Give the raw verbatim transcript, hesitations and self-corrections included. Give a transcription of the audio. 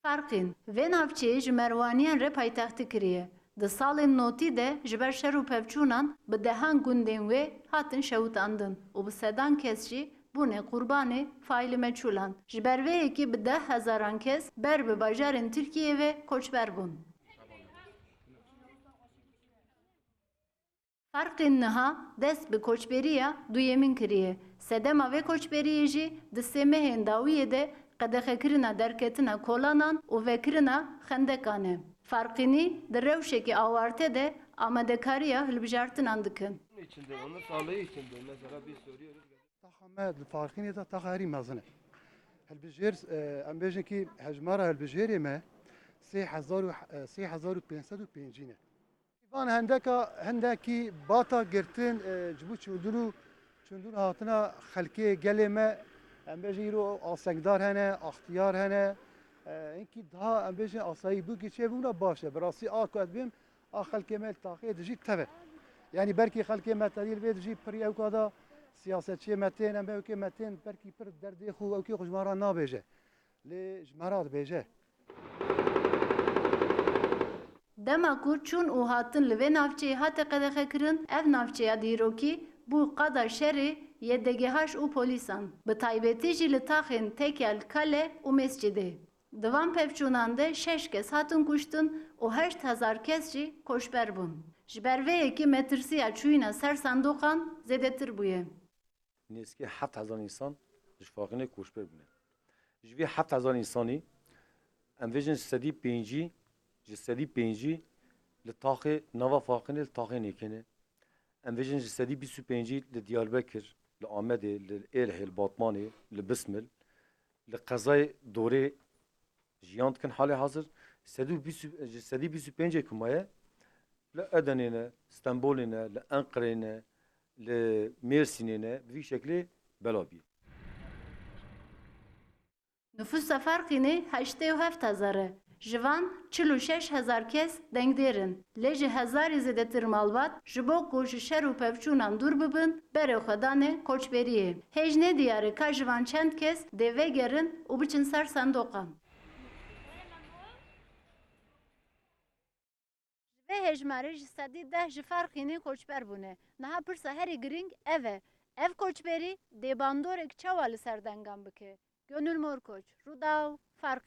Ferqîn, vê navçeyê ji Merwaniyan re paytextî kiriye. Di salên notî de ji ber şer û pevçûnan bi dehan gundên wê hatin şewitandin û bi sedan kes jî bûne qurbanê faîlî meçhûlan. Ji ber vê yekê bi deh hezaran kes ber bi bajarên Tirkiyeyê ve koçber bûn. Ferqîn niha dest bi koçberiya duyemîn kiriye. Sedema vê koçberiyê jî di sê mehên dawiyê de qedexekirina derketina kolanan û vekirina xendekan e. Ferqînî di rewşekî awarte de amadekariya hilbijartinan dikin. İçinde, onun sağlığı içinde. Mesela biz soruyoruz. Taxa me li Farqînê de taxa herî mezin e. Hilbijêr, e, em bêjin kî hejmara hilbijêrê me sê hezar û, e, sê hezar û pênc sed û pêncî ne. Van hendeka, hindekî bata girtin, e, ji bo çûndin û, çûndin hatina xelkê gelê me, em bêjin îro asengdar hene, axtiyar hene, e, hinkî daha em bêjin asayî bûkî çêbûna baş e. Bi rastî a ku ez bêm, a xelkê me li taxê dijî teve. Yanî belkî xelkê me tedî li vê dijî pirî ewka da siyasetçiyê me tên, em ewkê me tên, belkî pir derdê xwe ewkê xwe ji me re nabêje. Lê ji me re dibêje. Dema ku çûn û hatin li vê navçeyê hate qedexekirin, ev navçeya dîrokî bû qada şerê Y D G H û polîsan, bi taybetî jî li taxên Tekel, Kale û Mescidê. Di van pevçûnan de şeş kes hatin kuştin û heşt hezar kes jî koçber bûn. Ji ber vê yekê metirsiya çûyîna ser sandoqan zêdetir bûye. Nêzîkî heft hezar însan ji Faqînê koçber bûne. Ji vî heft hezar însanî, em vêjin ji sedî pêncî, ji sedî pêncî li taxê nava Faqînê, li taxê nêkê ne. Em vêjin ji sedî bîst û pêncî li Diyarbekir, li Amedê, li Êlihê, li Batmanê, li Bismil, li qezayê Dorê jiyan dikin halê hazir. Sedî bîst û, ji sedî bîst û pêncê ku maye, li Edenê ne, Stenbolê ne, li Enqereyê ne, li Mêrsînê ne, bi vî şeklê bela bî. Nifûsa Ferqînê heştê û heft hezar e. Ji van çil û şeş hezar kes dengdêr in. Lê ji hezarî zêdetir malbat ji bo ku ji şer û pevçûnan dûr bibin, berê xwe dane koçberiyê. Hêj nediyar e ka ji van çend kes dê vegerin û biçin ser sandoqan. Ji vê hejmarê ji sedî deh ji Ferqînê koçber bûne. Niha pirsa herî girîng ev e. Ev koçberî dê bandorek çawa li ser dengan bike? Gönül Morkoç, Rûdaw, Ferqîn.